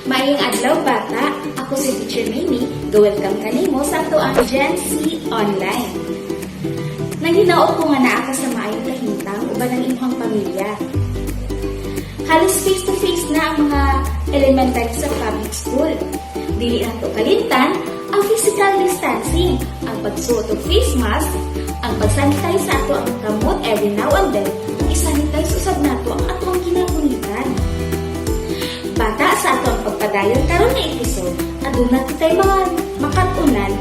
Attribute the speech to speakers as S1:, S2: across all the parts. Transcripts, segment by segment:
S1: Maayong adlaw, bata. Ako si Teacher Mamie. Go-welcome kanimo sa atoang Gen Z Online. Nanghinaot ko nga naa ka sa maayong kahimtang uban ang imong pamilya. Halos face-to-face na ang mga elementary sa public school. Dili nato kalimtan ang physical distancing, ang pagsuot og face mask, ang pagsanitize sa atoang kamot every now and then, ug isanitize usab nato ang atoang kinabunitan. Bata, sa atoang pagpadayon karon nga episode, aduna kitay mga makat-unan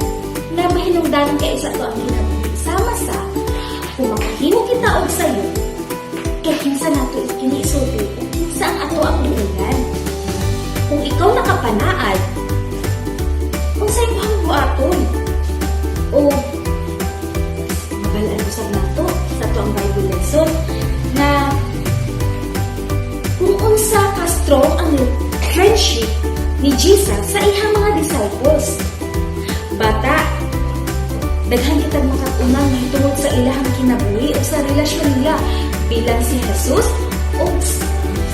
S1: nga mahinungdanon kaayo sa atoang kinabuhi. Sama sa kung makahimo kita og sayo, kay kinsa nato kini isulti ug kinsa ang atoang duulan? Kung ikaw nakapanaad, unsay imong buhaton? O mabal-an usab nato sa atoang Bible lesson na kung unsa ka strong ang friendship ni Jesus sa iyang mga disciples. Bata, daghan kitang makat-unan mahitungod sa ilahang kinabuhi o sa relasyon nila bilang si Jesus o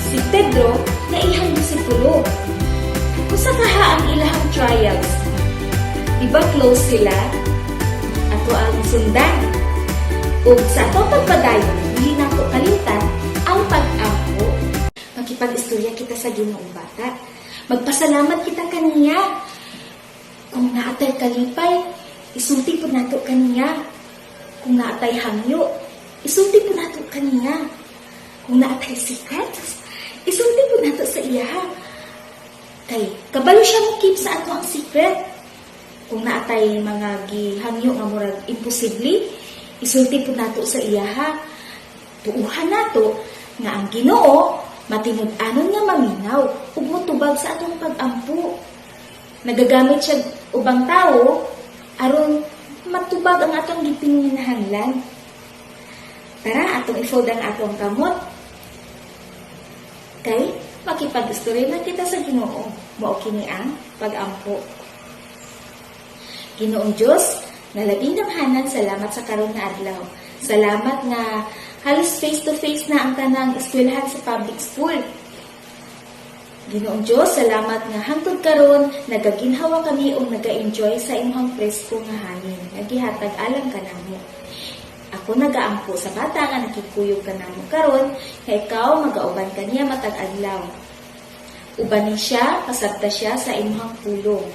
S1: si Pedro na iyang disipulo. Unsa kaha ang ilahang trials? Di ba close sila? Atoang sundan. Ug sa atong pagpadayon, dili nato kalimtan ang pag-ampo. Makipag-istorya kita sa Ginoong, bata. Magpasalamat kita kaniya. Kung naatay kalipay, isulti po nato kaniya. Kung naatay hangyo, isulti po nato kaniya. Kung naatay secrets, isulti po nato sa iya. Kay kabalo siya mo keep sa atoang secret. Kung naatay mga gihangyo nga murag imposible, isulti po nato sa iyaha. Tuuhan nato nga ang Ginoo matinud-anon nga maminaw ug motubag sa atong pag-ampo. Nagagamit siya ubang tao aron matubag ang atong gipinginahanglan. Tara, atong i-fold ang atong kamot. Kay makipag-istorya na kita sa Ginoo. Mao kini ang pag-ampo. Ginoong Diyos, nga labing gamhanan, salamat sa karon nga adlaw. Salamat nga halos face to face na ang tanang eskwelahan sa public school. Ginoong Diyos, salamat nga hangtod karon nagaginhawa kami ug naga-enjoy sa imong presko nga hangin nga gihatag alang kanamo. Ako nagaampo sa bata nga nakikuyog kanamo karon nga ikaw magauban kaniya matag adlaw. Ubani siya, pasabta siya sa imong pulong.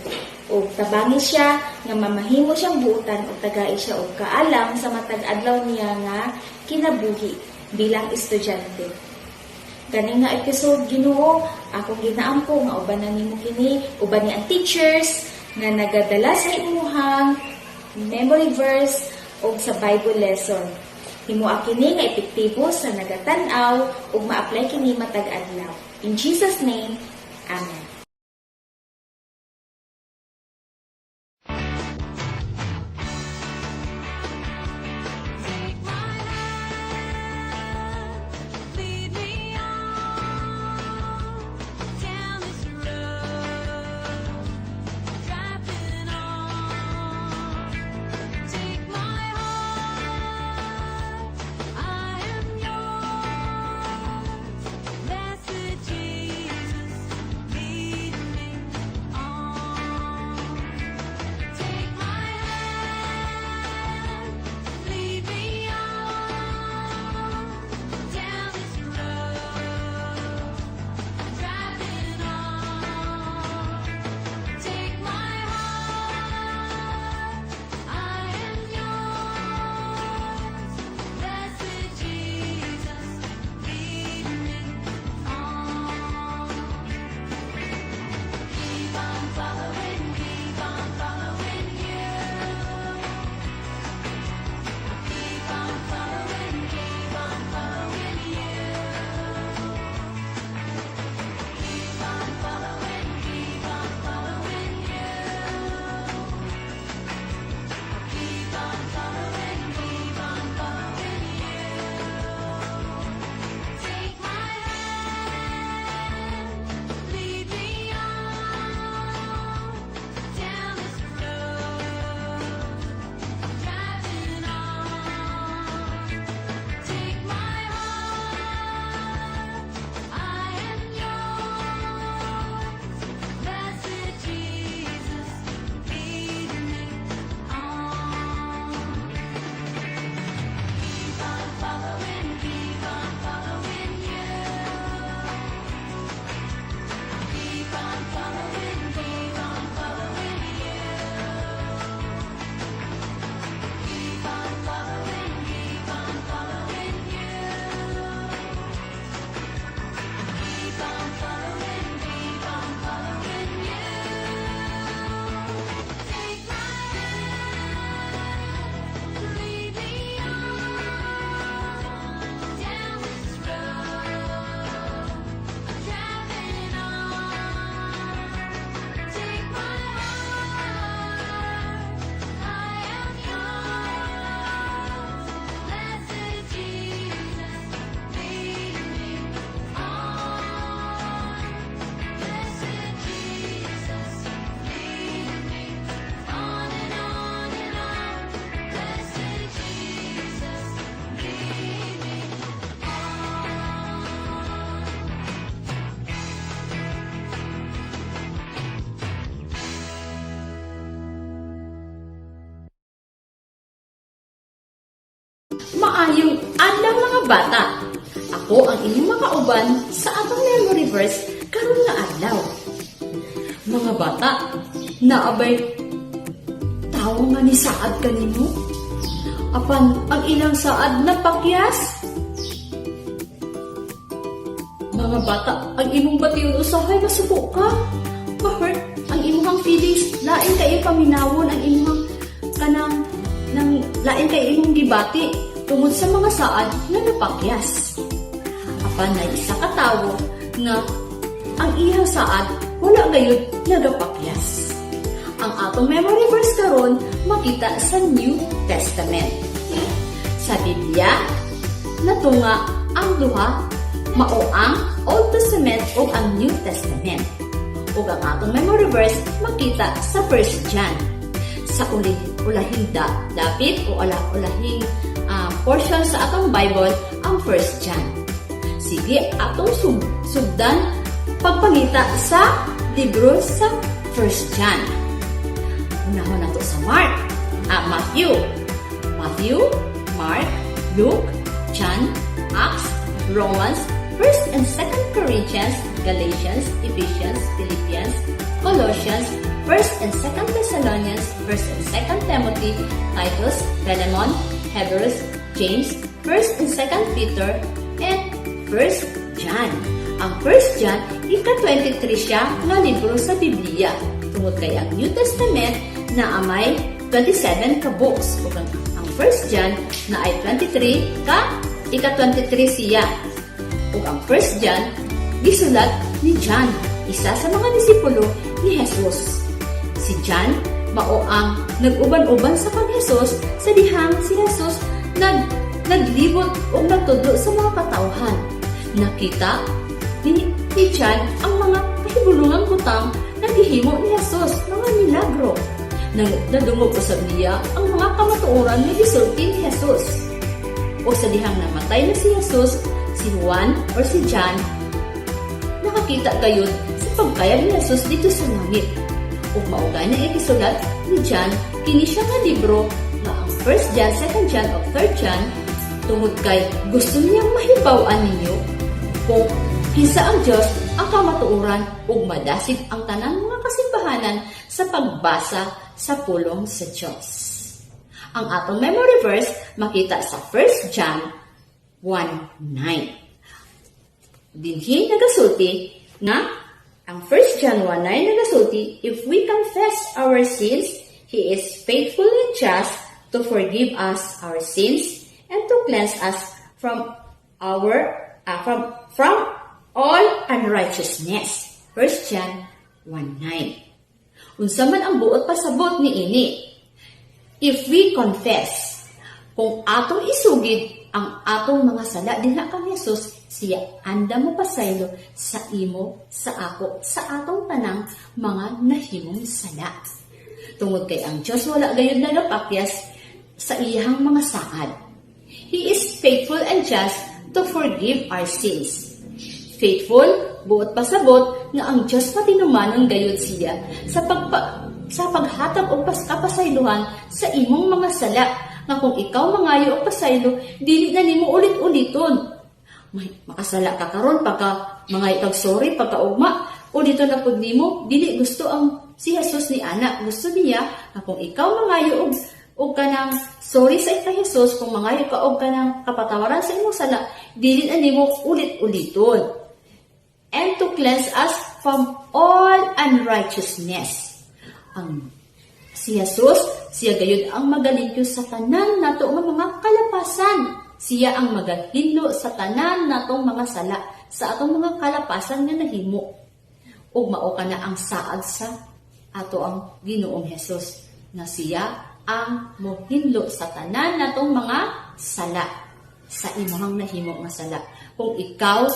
S1: Ug tabangi siya nga mamahimo siyang buutan ug tagai siya og kaalam sa matag adlaw niya nga kinabuhi bilang estudyante. Kani nga episode, Ginoo, akong ginaampo nga ubanan nimo kini, uban ni ang teachers nga nagadala sa imuhang memory verse ug sa Bible lesson. Himoa kini nga epektibo sa nagatan-aw ug ma-apply kini matag adlaw. In Jesus' name, Amen.
S2: Take my hand, lead me on down this road, driving on. Take my heart, I am yours. Blessed Jesus, lead
S1: Maayong adlaw, mga bata. Ako ang inyong makauban sa atong memory verse karon nga adlaw. Mga bata, naa bay tawo nga nisaad kanimo? Apan ang ilang saad napakyas? Mga bata, ang imong bation usahay masuko ka. Ma-hurt ang imong feelings, lain kay paminawon ang imong kanang nang lain kay imong gibati tungod sa mga saad nga napakyas. Apan naay isa ka tawo nga ang iyang saad wala gayud nagapakyas. Ang atong memory verse karon makita sa New Testament. Sa Biblia, natunga ang duha, mao ang Old Testament ug ang New Testament. Ug ang atong memory verse makita sa 1 John. Sa ulahing dapit o ulahing portion sa atong Bible ang 1 John. Sige, atong sugdan pagpangita sa libro sa 1 John. Unahon nato sa Mark, Matthew. Matthew, Mark, Luke, John, Acts, Romans, 1st and 2nd Corinthians, Galatians, Ephesians, Philippians, Colossians, 1st and 2nd Thessalonians, 1st and 2nd Timothy, Titus, Philemon, Hebrews, James, 1st and 2nd Peter, and 1st John. Ang 1st John, ika-23 siya nga libro sa Biblia. Tungod kay ang New Testament naa may 27 ka books. Ug ang 1st John naay 23 ka, ika-23 siya. Ug ang 1st John gisulat ni John, isa sa mga disipulo ni Jesus. Si John mao ang nag-uban-uban sa kang Jesus sa dihang si Jesus naglibot ug nagtudlo sa mga katawhan. Nakita ni John ang mga kahibulungang butang nga gihimo ni Jesus, mga milagro. Nang nadungog usab niya ang mga kamatuoran nga gisulti ni Jesus. O sa dihang namatay na si Jesus, si Juan or si John nakakita gayud sa pagkayab ni Jesus didto sa langit. Ug mao gani gisulat ni John kini siya nga libro nga ang 1st John, 2nd John ug 3rd John tungod kay gusto niyang mahibaw-an ninyo kung kinsa ang Dios, ang kamatuoran, ug madasig ang tanan mga kasimbahanan sa pagbasa sa pulong sa Dios. Ang atong memory verse makita sa 1 John 1:9. Dinhi nagasulti nga ang 1 John 1:9 nagasulti, "If we confess our sins, He is faithful and just to forgive us our sins and to cleanse us from all unrighteousness." 1 John 1:9. Unsa man ang buot pasabot ni ini? If we confess, kung atong isugid ang atong mga sala dinha kang Jesus, siya andam mo pasaylo sa imo, sa ako, sa atong tanang mga nahimong sala. Tungod kay ang Diyos wala gayud nagapakyas sa iyang mga saad. He is faithful and just to forgive our sins. Faithful, buot pasabot nga ang Diyos matinumanon gayud siya sa paghatag og kapasaylohan sa imong mga sala, nga kung ikaw mangayo og pasaylo, dili na nimo ulit-uliton. May makasala ka karon, pagka mga kag sorry pagka ugma, uliton na pud nimo. Dili gusto ang si Jesus ni ana. Gusto niya nga kung ikaw mangayo og kanang sorry sa kay Jesus, kung mangayo ka og kanang kapatawaran sa imong sala, dili na nimo ulit-uliton. And to cleanse us from all unrighteousness. Ang si Jesus, siya gayud ang magalimpyo sa tanan nato nga mga kalapasan. Siya ang magahinlo sa tanan natong mga sala, sa atong mga kalapasan nga nahimo. Ug mao kana ang saad sa ato ang Ginoong Hesus nga siya ang mohinlo sa tanan natong mga sala, sa imong nahimo nga sala. Kung ikaw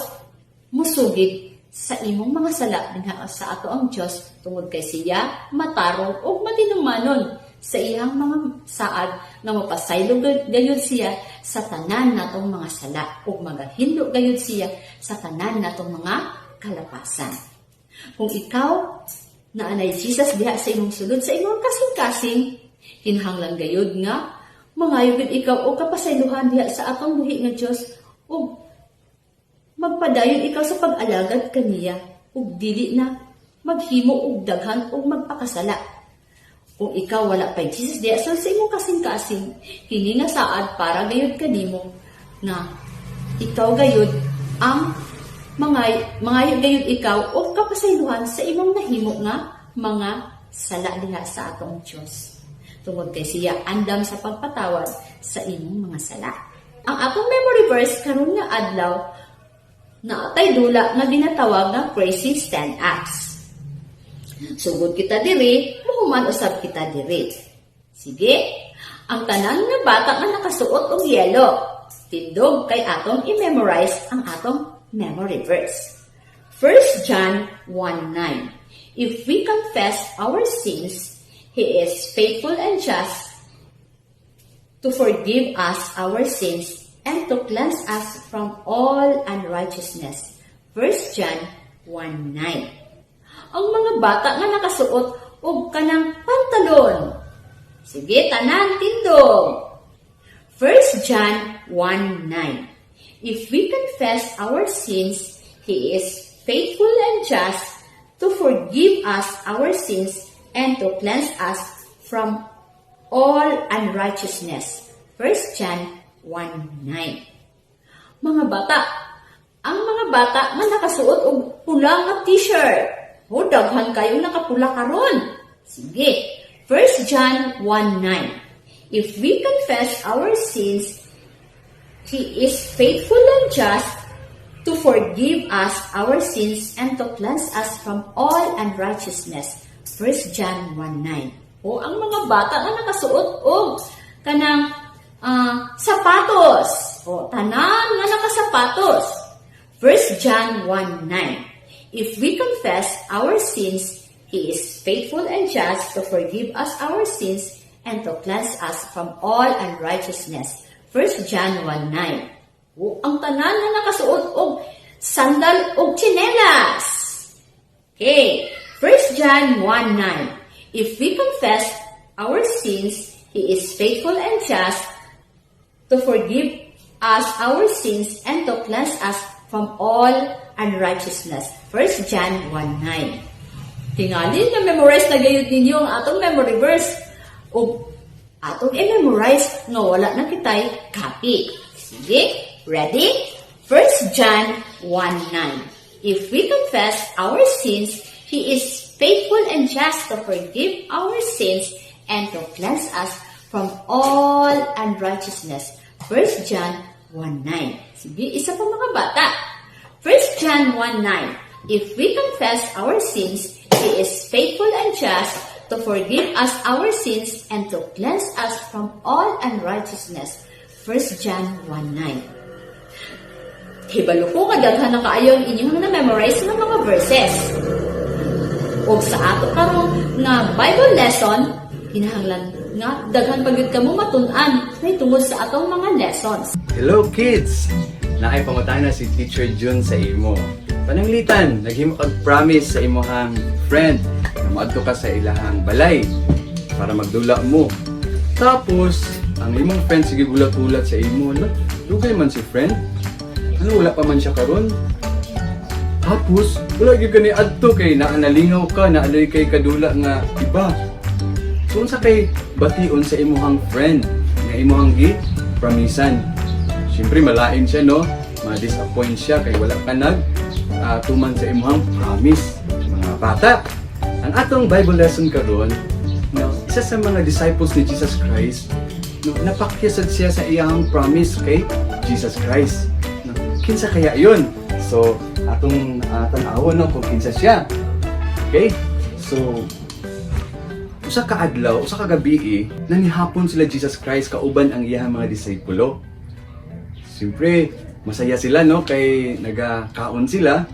S1: musugid sa imong mga sala dinha sa ato ang Dios, tungod kay siya matarong ug matinumanon sa iyang mga saad nga mapasaylo gayud siya sa tanan natong mga sala ug magahinlo gayud siya sa tanan natong mga kalapasan. Kung ikaw naa nay Jesus diha sa imong sulod, sa imong kasing-kasing, kinahanglan gayud nga Mangayo gid ikaw og kapasaylohan diha sa atong buhi nga Dios ug magpadayon ikaw sa pag-alagad kaniya ug dili na maghimo og daghan ug magpakasala. Kung ikaw wala pay Jesus diha sa imong kasing-kasing, kini nga saad para gayud kanimo nga ikaw gayud ang mga mangayo gayud ikaw og kapasaylohan sa imong nahimo nga mga sala diha sa atong Dios. Tungod kay siya andam sa pagpatawad sa imong mga sala. Ang atong memory verse karon nga adlaw, naatay dula nga ginatawag nga crazy stand-ups. Sugod kita diri, muhuman usab kita diri. Sige, ang tanan nga bata nga nakasuot og yellow, tindog kay atong i-memorize ang atong memory verse. 1 John 1:9. If we confess our sins, He is faithful and just to forgive us our sins and to cleanse us from all unrighteousness. 1 John 1:9. Ang mga bata nga nakasuot og kanang pantalon. Sige, tanan tindog. 1 John 1:9. If we confess our sins, He is faithful and just to forgive us our sins and to cleanse us from all unrighteousness. 1 John 1:9. Mga bata, ang mga bata nga nakasuot og pula nga t-shirt. O, daghan kayong nakapula karon. Sige. 1 John 1:9. If we confess our sins, He is faithful and just to forgive us our sins and to cleanse us from all unrighteousness. 1 John 1:9. O, ang mga bata nga nakasuot og kanang sapatos. O, tanan nga nakasapatos. 1 John 1:9. If we confess our sins, He is faithful and just to forgive us our sins and to cleanse us from all unrighteousness. 1 John 1:9. O, ang tanan nga nakasuot og sandal og tsinelas. Okay. 1 John 1:9. If we confess our sins, He is faithful and just to forgive us our sins and to cleanse us from all unrighteousness. 1 John 1:9. Tingali na memorize na gayud ninyo ang atong memory verse. O atong i-memorize nga wala na kitay copy. Sige, ready? 1 John 1:9. If we confess our sins, He is faithful and just to forgive our sins and to cleanse us from all unrighteousness. 1 John 1:9. Sige, isa pa, mga bata. 1 John 1:9. If we confess our sins, He is faithful and just to forgive us our sins and to cleanse us from all unrighteousness. 1 John 1:9. Hibalo ko nga daghan na kaayo ang inyong na-memorize nga mga verses. Og sa ato karong nga Bible lesson, kinahanglan nga daghan pa gyud kamo matun-an tungod sa atong mga lessons.
S3: Hello, kids! Naay pangutana si Teacher Jun sa imo. Pananglitan, naghimo kag promise sa imong friend na moadto ka sa ilahang balay para magdula mo. Tapos, ang imong friend sige gulat-gulat sa imo. Ala, dugay man si friend. Ano, wala pa man siya karon? Tapos, wala gyud ka ni adto kay naa nalingaw ka, naa kay kadula nga iba. So unsa kay bation sa imuhang friend nga imuhang gi promisan? Siyempre malain siya, no? Ma-disappoint siya kay wala ka nag tuman sa imuhang promise. Mga bata, ang atong Bible lesson karon, no, isa sa mga disciples ni Jesus Christ, no, napakyasad siya sa iyang promise kay Jesus Christ. No, kinsa kaya yun? So, atong tan-awon, no, kung kinsa siya. Okay? So, usa ka adlaw, usa ka gabi, nanihapon sila Jesus Christ kauban ang iyang mga disipulo. Siyempre, masaya sila, no, kay nagakaon sila.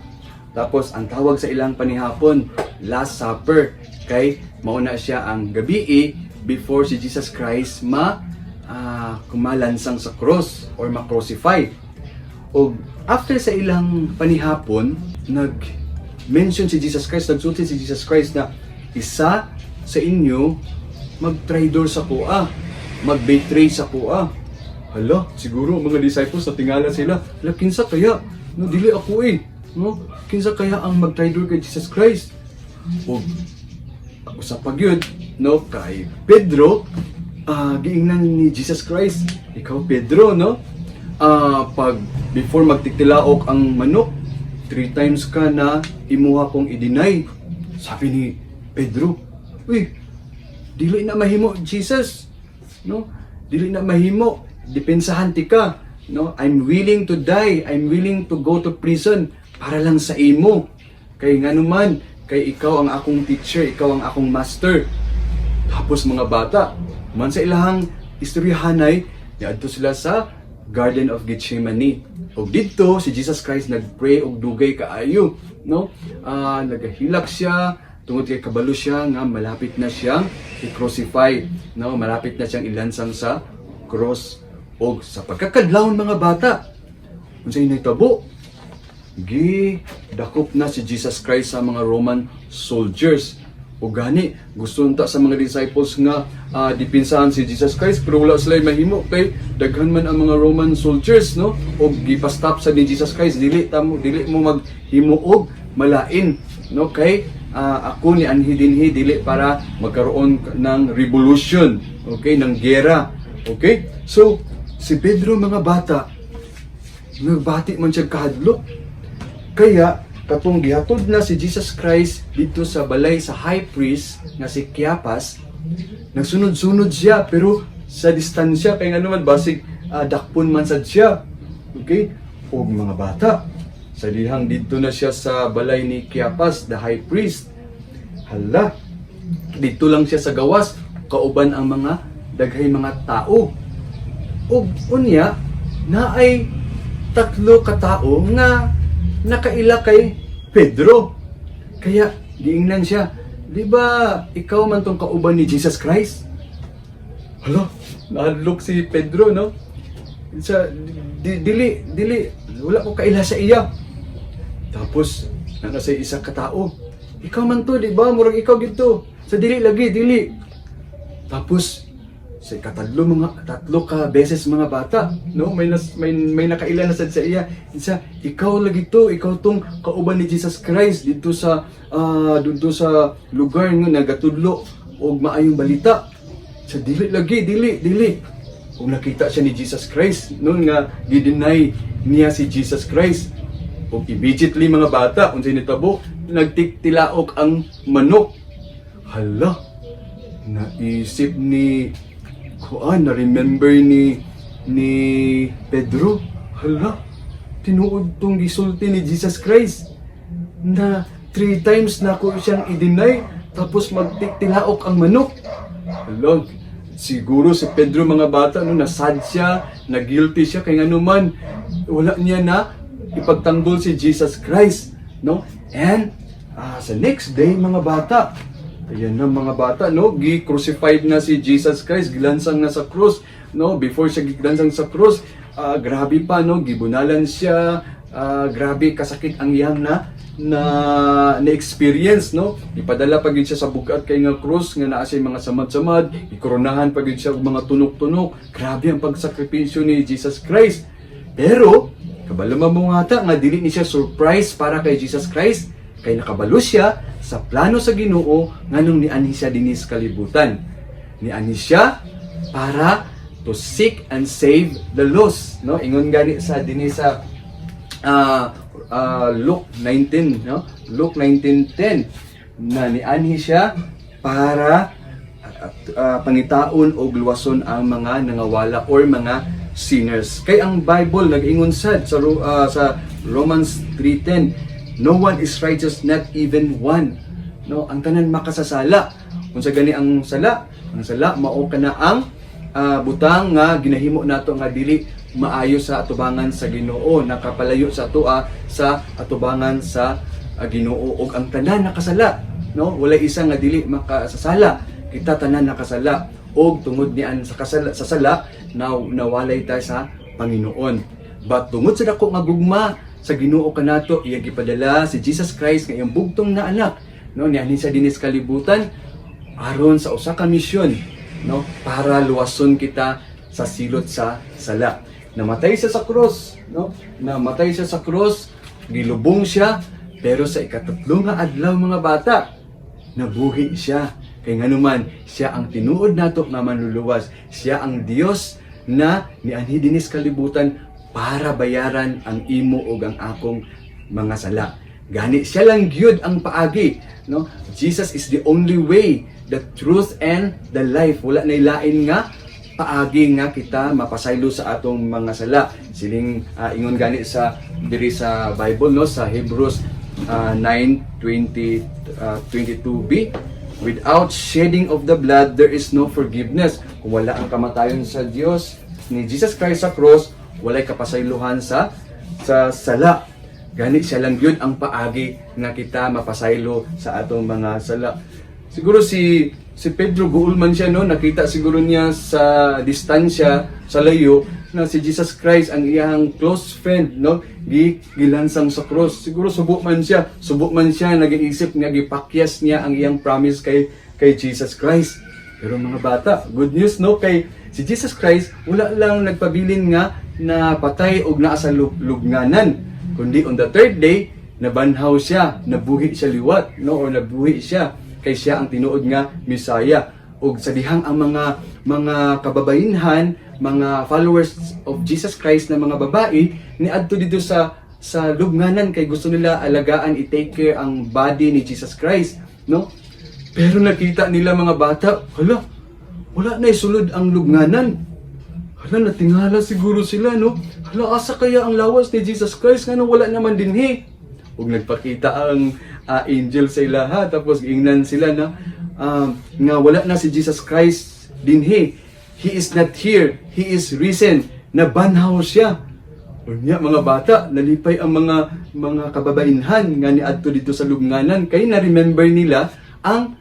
S3: Tapos ang tawag sa ilang panihapon, Last Supper, kay mauna siya ang gabi before si Jesus Christ ma kumalansang sa cross or ma-crucify. Og after sa ilang panihapon, nag-mention si Jesus Christ, nagsulti si Jesus Christ na isa sa inyo magtraidor sa kuha. Mag-betray sa akoa. Hala, siguro ang mga disciples natingala sila. Hala, kinsa kaya? No, dili ako eh. No? Kinsa kaya ang mag-traitor kay Jesus Christ? O usa pa gyud, no, kay Pedro, giingnan ni Jesus Christ, "Ikaw, Pedro, no? Pag before magtiktilaok ang manok, three times ka na imuha kong i-deny." Sabi ni Pedro, "Uy, dili na mahimo, Jesus. No? Dili na mahimo. Depensahan ti ka. No? I'm willing to die. I'm willing to go to prison para lang sa imo. Kay nganuman, kay ikaw ang akong teacher, ikaw ang akong master." Tapos, mga bata, man sa ilahang istoryahanay, niadto sila sa Garden of Gethsemane. Og didto si Jesus Christ nagpray og dugay kaayo, no? Nagahilak siya tungod kay kabalo siya nga malapit na siyang i-crucify, no? Malapit na siyang ilansang sa cross. Og sa pagkakadlawon, mga bata, unsay nahitabo? Gi dakop na si Jesus Christ sa mga Roman soldiers. O gani, gusto unta sa mga disciples nga depensahan si Jesus Christ, pero wala sila mahimo kay daghan man ang mga Roman soldiers, no? Og gipastop sa ni Jesus Christ, "Dili tamo, dili mo maghimo og malain, no, kay ako ni anhi dinhi dili para magkaroon ng revolution, okay, ng gera." Okay? So si Pedro, mga bata, nagbati man siya kahadlok. Kaya katong gihatod na si Jesus Christ dito sa balay sa high priest nga si Caiaphas, nagsunod-sunod siya pero sa distansya kay ngano man, basig dakpon man sad siya. Okay? Og mga bata, sa dihang didto na siya sa balay ni Caiaphas, the high priest. Hala, dito lang siya sa gawas, kauban ang mga daghay mga tao. Ug unya, naay tatlo ka tao nga nakaila kay Pedro. Kaya giingnan siya, "Di ba ikaw man tong kauban ni Jesus Christ?" Hala, nahadlok si Pedro, no? Sa di, dili, dili, wala ko kaila sa iya." Tapos, naa sa isa ka tao, "Ikaw man to, di ba? Murag ikaw gito." Sa, "Dili lagi, dili." Tapos, sa ikatlo, mga tatlo ka beses, mga bata, no, may nakaila na sad sa iya. Isa, "Ikaw lagi to, ikaw tong kauban ni Jesus Christ dito sa lugar nga nagatudlo og maayong balita." Sa, "Dili lagi, dili, dili." Ug nakita siya ni Jesus Christ noon nga gi-deny niya si Jesus Christ. Ug immediately, mga bata, unsay nitabo? Nagtiktilaok ang manok. Hala, naisip ni kuan, na remember ni Pedro, hala, tinuod tong gisulti ni Jesus Christ na three times na ko siyang i-deny, tapos magtiktilaok ang manok. Hala, siguro si Pedro, mga bata, no, na-sad siya, na guilty siya kay ngano man wala niya na ipagtanggol si Jesus Christ, no? And sa next day, mga bata, ayan na, mga bata, no? Gi-crucified na si Jesus Christ, gilansang na sa cross, no? Before siya gilansang sa cross, grabe pa, no? Gibunalan siya, grabe kasakit ang iyang na na na-experience, no? Ipadala pa gyud siya sa bugat kay nga cross nga naa siya mga samad-samad, ikoronahan pa gyud siya og mga tunok-tunok. Grabe ang pagsakripisyo ni Jesus Christ. Pero kabalo man mo nga ta nga dili ni siya surprise para kay Jesus Christ kay nakabalo siya sa plano sa Ginoo nganong nianhi siya dinhi sa kalibutan. Nianhi siya para to seek and save the lost, no? Ingon gani sa dinhi sa Luke 19, no? Luke 19:10 na nianhi siya para pangitaon og luwason ang mga nangawala or mga sinners. Kay ang Bible nag-ingon sad sa Romans 3:10, "No one is righteous, not even one." No, ang tanan makasasala. Unsa gani ang sala? Ang sala mao kana ang butang nga ginahimo nato nga dili maayo sa atubangan sa Ginoo, nakapalayo sa atoa sa atubangan sa Ginoo. Ug ang tanan nakasala, no? Walay isa nga dili makasasala. Kita tanan nakasala og tungod nian sa kasala, sa sala na nawalay ta sa Panginoon. But tungod sa dako nga gugma sa Ginoo kanato, iya gipadala si Jesus Christ nga iyang bugtong na anak, no, nianhi sa dinis kalibutan aron sa usa ka misyon. no, para luwason kita sa silot sa sala. Namatay siya sa cross, no? Namatay siya sa cross, gilubong siya, pero sa ikatatlo nga adlaw, mga bata, nabuhi siya. Kay nganuman, siya ang tinuod nato nga manluluwas. Siya ang Dios na nianhi dinis kalibutan para bayaran ang imo ug ang akong mga sala. Gani siya lang gyud ang paagi, no? Jesus is the only way, the truth and the life. Wala na lain nga paagi nga kita mapasaylo sa atong mga sala. Siling ingon gani sa diri sa Bible, no, sa Hebrews 9:20 22b, "Without shedding of the blood, there is no forgiveness." Kung wala ang kamatayon sa Dios ni Jesus Christ sa cross, walay kapasaylohan sa sala. Gani siya lang gyud ang paagi nga kita mapasaylo sa atong mga sala. Siguro si Pedro, guol man siya, no, nakita siguro niya sa distansya, sa layo, na si Jesus Christ, ang iyang close friend, no, gilansang sa cross. Siguro subo man siya, subo man siya, nag-iisip nga gipakyas niya ang iyang promise kay Jesus Christ. Pero mga bata, good news, no, kay si Jesus Christ wala lang nagpabilin nga na patay og naa sa lubnganan, kundi on the third day nabanhaw siya, nabuhi siya liwat, no, or nabuhi siya kay siya ang tinuod nga Mesaya. Ug sa dihang ang mga kababainhan, mga followers of Jesus Christ na mga babae, niadto dito sa lubnganan kay gusto nila alagaan, i-take care ang body ni Jesus Christ, no? Pero nakita nila, mga bata, hala, wala na isulod ang lubnganan. Hala, natingala siguro sila, no? Hala, asa kaya ang lawas ni Jesus Christ? Nga wala naman dinhi. Ug nagpakita ang angel sa ilaha, tapos giingnan sila na nga wala na si Jesus Christ dinhi. "He is not here. He is risen." Nabanhaw siya. Unya, mga bata, nalipay ang mga kababainhan nga niadto dito sa lubnganan kay na-remember nila ang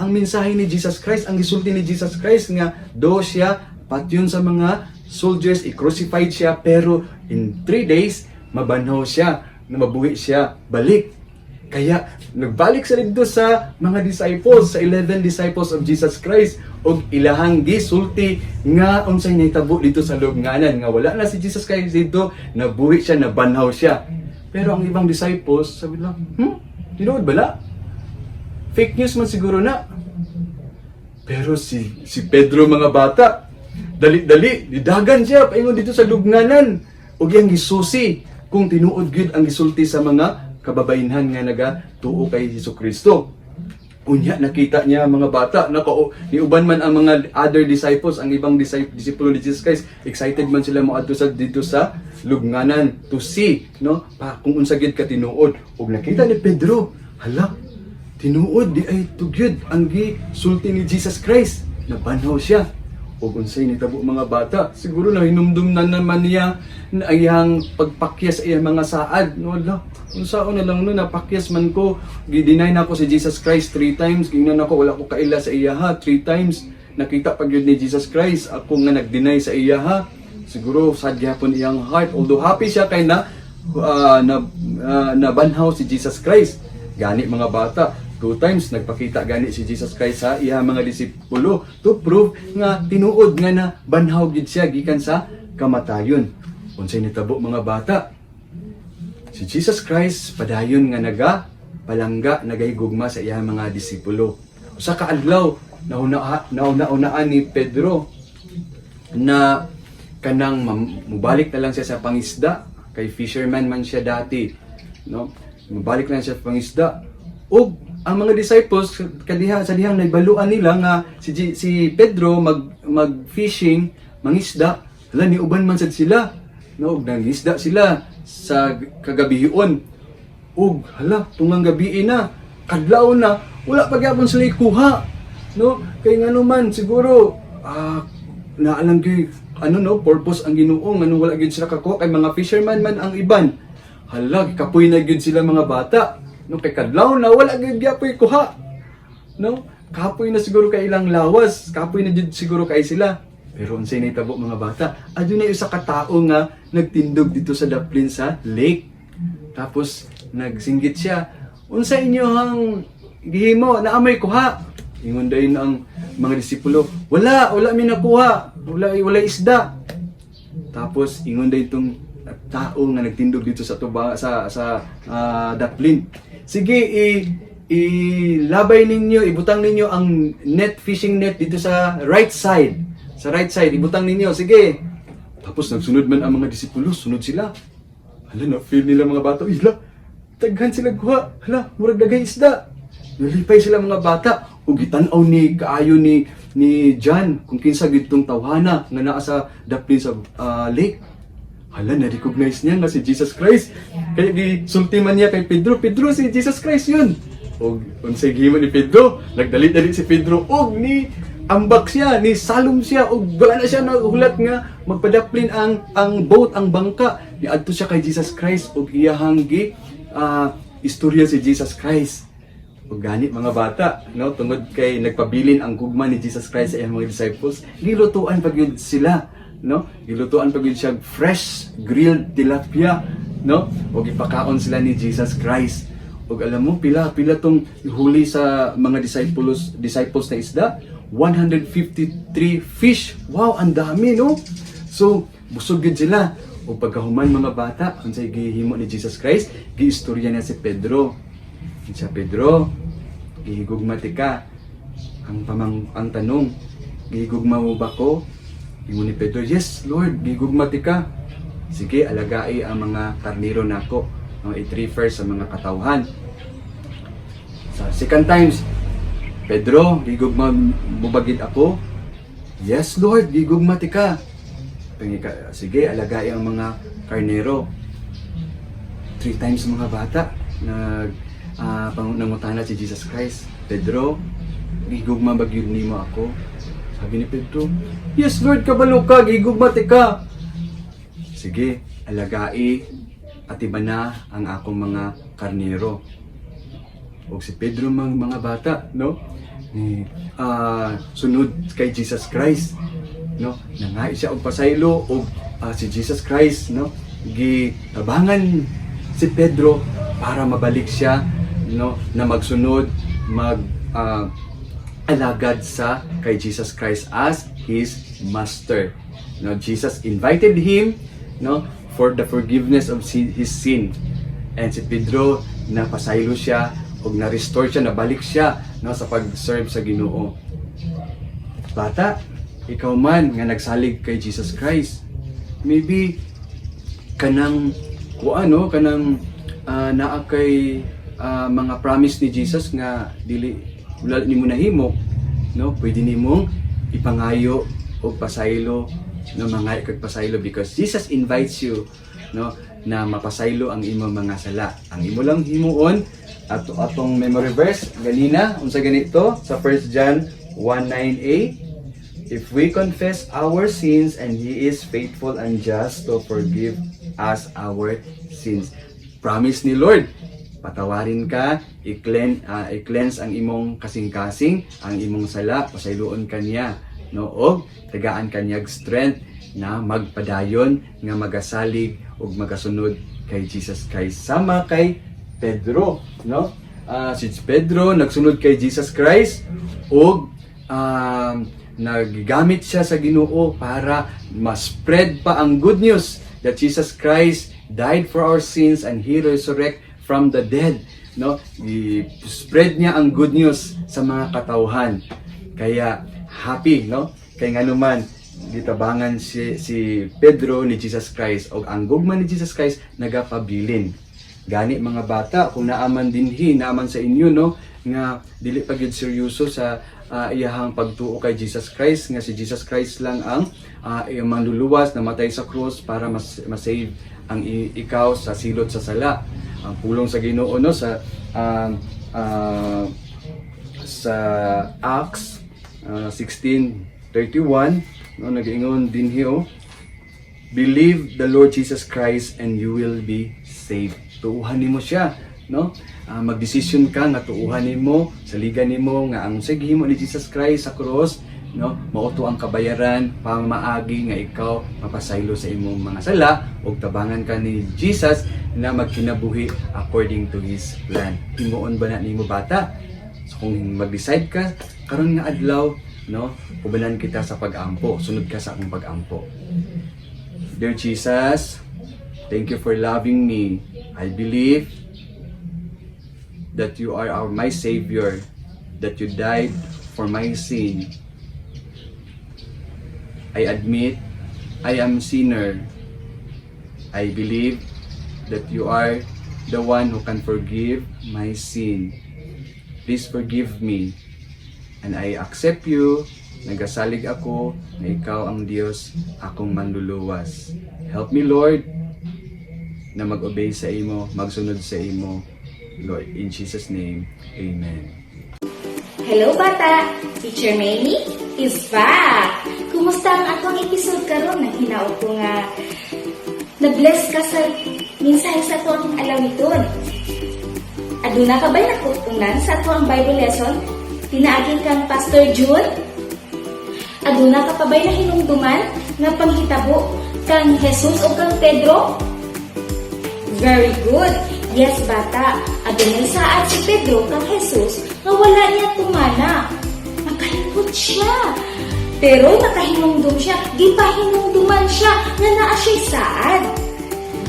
S3: mensahe ni Jesus Christ, ang gisulti ni Jesus Christ nga do siya patyon sa mga soldiers, i-crucified siya, pero in 3 days mabanhaw siya, na mabuhi siya balik. Kaya nagbalik sa dito sa mga disciples, sa 11 disciples of Jesus Christ, ug ilahang gisulti nga unsay nahitabo dito sa lubnganan, nga wala na si Jesus Christ dito, nabuhi siya, nabanhaw siya. Pero ang ibang disciples, sabi lang, "Tinuod bala? Fake news man siguro na." Pero si Pedro, mga bata, dali-dali, nidagan siya paingon dito sa lubnganan. Ug iyang gisusi kung tinuod gyud ang gisulti sa mga kababainhan nga nagatuo kay Hesus Kristo. Unya nakita niya, mga bata, nako, niuban man ang mga other disciples, ang ibang disipulo ni Jesus Christ, excited man sila moadto sa dito sa lubnganan to see, no, pa kung unsa gyud ka tinuod. Ug nakita ni Pedro, hala, tinuod di ay tugyod ang gisulti ni Jesus Christ. Nabanhaw siya. Ug unsay nitabo, mga bata? Siguro na hinumdum na naman niya na iyang pagpakyas sa iyang mga saad. No, wala. Unsaon na lang, no, napakyas man ko. Gi-deny na ako si Jesus Christ three times. Gingnan ako wala ko kaila sa iya ha, three times. Nakita pa gyud ni Jesus Christ ako nga nag-deny sa iya ha. Siguro sad gyapon iyang heart. Although happy siya kay na nabanhaw si Jesus Christ. Gani, mga bata, two times nagpakita gani si Jesus Christ sa iya mga disipulo to prove nga tinuod nga na banhaw gid siya gikan sa kamatayon. Unsay nitabo, mga bata? Si Jesus Christ padayon nga naga palangga, nagahigugma sa iya mga disipulo. Usa ka adlaw, nauna-unaan ni Pedro na kanang mubalik na lang siya sa pangisda kay fisherman man siya dati, no? Mubalik lang siya sa pangisda ug ang mga disciples kadiha sa dihang naibaluan nila nga si Pedro mag mag fishing, mangisda. Hala, niuban man sad sila, no, ug nangisda sila sa kagabihion. Ug hala, tungang gabi na, kadlaw na, wala pa gyapon sila ikuha, no? Kay ngano man siguro naalang kay ano, no, purpose ang Ginoo ngano wala gyud sila kakuha kay mga fisherman man ang iban. Hala, kapoy na gyud sila, mga bata, no, kay kadlaw na, wala gyud gyapoy kuha, no? Kapoy na siguro kay ilang lawas, kapoy na jud siguro kay sila. Pero unsay nahitabo, mga bata? Adunay usa ka tao nga nagtindog dito sa daplin sa lake. Tapos nagsinggit siya, "Unsa inyohang gihimo? Naa may kuha?" Ingon dayon ang mga disipulo, "Wala, wala mi nakuha, wala, wala isda." Tapos ingon dayon tong tao nga nagtindog dito sa tuba sa daplin. "Sige, ilabay ninyo, ibutang ninyo ang net, fishing net dito sa right side. Sa right side, ibutang ninyo. Sige." Tapos nagsunod man ang mga disipulo, sunod sila. Hala, na feel nila, mga bata, "Ila, daghan sila kuha. Hala, murag daghay isda." Nalipay sila, mga bata. Ug gitan-aw ni kaayo ni John kung kinsa gyud tong tawhana nga naa sa daplin sa lake. Hala, na-recognize niya nga si Jesus Christ. Kaya gisulti man niya kay Pedro, "Pedro, si Jesus Christ yun." Og unsay gihimo ni Pedro? Nagdali-dali si Pedro og ni ambak siya, ni salom siya og wala na siya nahulat nga magpadaplin ang boat, ang bangka. Niadto siya kay Jesus Christ og iyahang gi istorya si Jesus Christ. Ug gani, mga bata, no, tungod kay nagpabilin ang gugma ni Jesus Christ sa iyang mga disciples, gilutuan pa gyud sila, no? Gilutuan pa gyud siya fresh grilled tilapia, no? Ug gipakaon sila ni Jesus Christ. Ug alam mo pila pila tong huli sa mga disciples na isda? 153 fish. Wow, ang dami, no? So, busog gyud sila. Ug pagkahuman, mga bata, unsay gihimo ni Jesus Christ? Giistorya niya si Pedro. Siya, "Pedro, gihigugma ka." Ang tanong, "Gihigugma mo ba ko?" Ingon ni Pedro, "Yes, Lord, gihigugma ka." "Sige, alagai ang mga karniro nako." No, it refers sa mga katawhan. Sa second times, "Pedro, gihigugma mo ba gid ako?" "Yes, Lord, gihigugma ka." "Sige, alagai ang mga karnero." Three times, mga bata, nangutana si Jesus Christ, "Pedro, gigugma ba gyud nimo ako?" Sabi ni Pedro, "Yes, Lord, kabalo ka, gigugma ka." "Sige, alagai at iba na ang akong mga karnero." Og si Pedro, mga bata, no? Ni sunod kay Jesus Christ, no? Nangayo siya og pasaylo og si Jesus Christ, no? Gitabangan si Pedro para mabalik siya, no, na magsunod, mag alagad sa kay Jesus Christ as his master. No, Jesus invited him, no, for the forgiveness of his sin. And si Pedro, napasaylo siya ug na-restore siya, nabalik siya, no, sa pag-serve sa Ginoo. Bata, ikaw man nga nagsalig kay Jesus Christ, maybe kanang kuan, kanang naa kay mga promise ni Jesus nga dili wala nimo nahimo, no? Pwede nimong ipangayo og pasaylo, no, mga kag pasaylo because Jesus invites you, no, na mapasaylo ang imong mga sala. Ang imo lang himuon, ato atong memory verse ganina, unsa ganito sa 1 John 1:9a? "If we confess our sins, and He is faithful and just to forgive us our sins." Promise ni Lord, patawarin ka, i-cleanse ang imong kasing-kasing, ang imong sala, pasayloon ka niya, no? Og tagaan ka niyag strength na magpadayon nga magasalig ug magasunod kay Jesus Christ sama kay Pedro, no? Si Pedro nagsunod kay Jesus Christ ug naggamit siya sa Ginoo para ma-spread pa ang good news that Jesus Christ died for our sins and He resurrect from the dead, no? I-spread niya ang good news sa mga katawhan. Kaya happy, no? Kay nganuman gitabangan si Pedro ni Jesus Christ og ang gugma ni Jesus Christ nagapabilin. Gani, mga bata, kung naaman dinhi, naaman sa inyo, no, nga dili pa gyud seryoso sa iyahang pagtuo kay Jesus Christ, nga si Jesus Christ lang ang iyang manluluwas, namatay sa krus para mas masave ang ikaw sa silot sa sala. Ang pulong sa Ginoo, no, sa Acts 16:31, no, nagaingon dinhi, oh, "Believe the Lord Jesus Christ and you will be saved." Tuuhan nimo siya, no? Magdesisyon ka nga tuuhan nimo, saligan nimo nga ang gihimo ni Jesus Christ sa cross, no, mao to ang kabayaran pamaagi nga ikaw mapasaylo sa imong mga sala ug tabangan ka ni Jesus na magkinabuhi according to His plan. Himuon ba na nimo, bata? So kung mag-decide ka karon nga adlaw, no, ubanan kita sa pag-ampo. Sunod ka sa akong pag-ampo. Dear Jesus, thank you for loving me. I believe that you are my Savior, that you died for my sin. I admit I am sinner. I believe that you are the one who can forgive my sin. Please forgive me. And I accept you. Nagasalig ako na ikaw ang Diyos, akong manluluwas. Help me, Lord, na mag-obey sa imo, magsunod sa imo. Lord, in Jesus' name, Amen.
S1: Hello, bata! Teacher Mamie is back! Kumusta ang atong episode karon? Nang hinaot ko nga na-bless ka sa mensahe sa atong alawiton. Aduna ka ba'y nakut-unan sa atong Bible lesson? Pinaagi kang Pastor June? Aduna ka pa ba'y nahinumduman nga panghitabo kang Jesus o kang Pedro? Very good! Yes, bata. Adunay saad si Pedro kang Jesus nga wala niya tumana. Nakalimot siya. Pero nakahinumdum siya, gipahinumduman siya nga naa siya'y saad.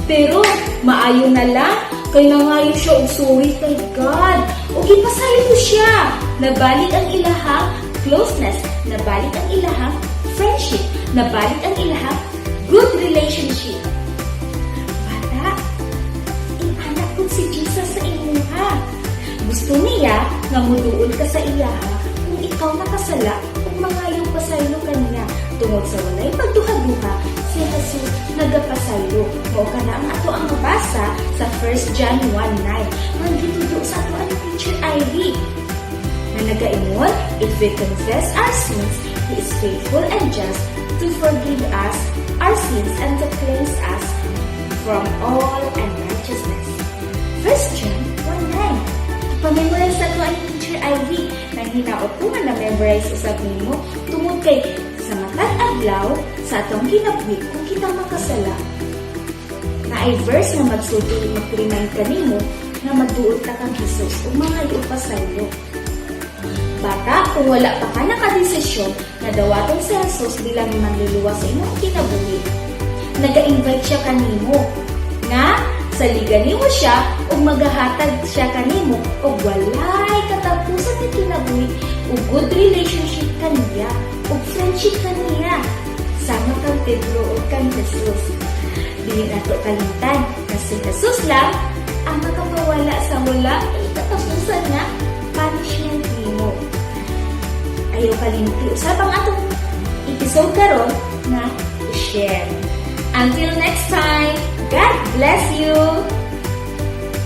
S1: Pero maayo na lang kay nangayo siya og sorry kay God. O gipasaylo siya. Nabalik ang ilahang closeness, nabalik ang ilahang friendship, nabalik ang ilahang good relationship. Bata, ingana pud si Jesus sa imuha. Gusto niya nga muduol ka sa iyaha kung ikaw nakasala ug mangayong pasaylo kaniya. Tungod sa walay pagduha-duha, si Jesus nagapasaylo. Mao kana ang ato ang mabasa sa 1 John 1:9 nga gitudlo sa ato ang Teacher Ivy na nagaingon, "If we confess our sins, He is faithful and just to forgive us our sins and to cleanse us from all unrighteousness." 1 John 1:9. Pa-memorize sa ato ang Teacher Ivy. Nang hinaot ko nga na-memorize usab nimo tungod kay sa matag adlaw sa atong kinabuhi, kung kita makasala, naay verse nga magsulti, mag-remind kanimo nga magduol ka kang Jesus ug mangayo pasaylo. Bata, kung wala pa ka nakadesisyon na dawaton si Jesus bilang manluluwas sa imong kinabuhi, naga-invite siya kanimo nga saligan nimo siya ug magahatag siya kanimo og walay katapusan nga kinabuhi ug good relationship kaniya ug friendship kaniya sama kang Pedro ug kang Jesus. Dili nato kalimtan na si Jesus lang ang makapawala sa wala katapusan nga punishment nimo. Ayaw kalimti usab ang atong episode karon nga i-share. Until next time, God bless you!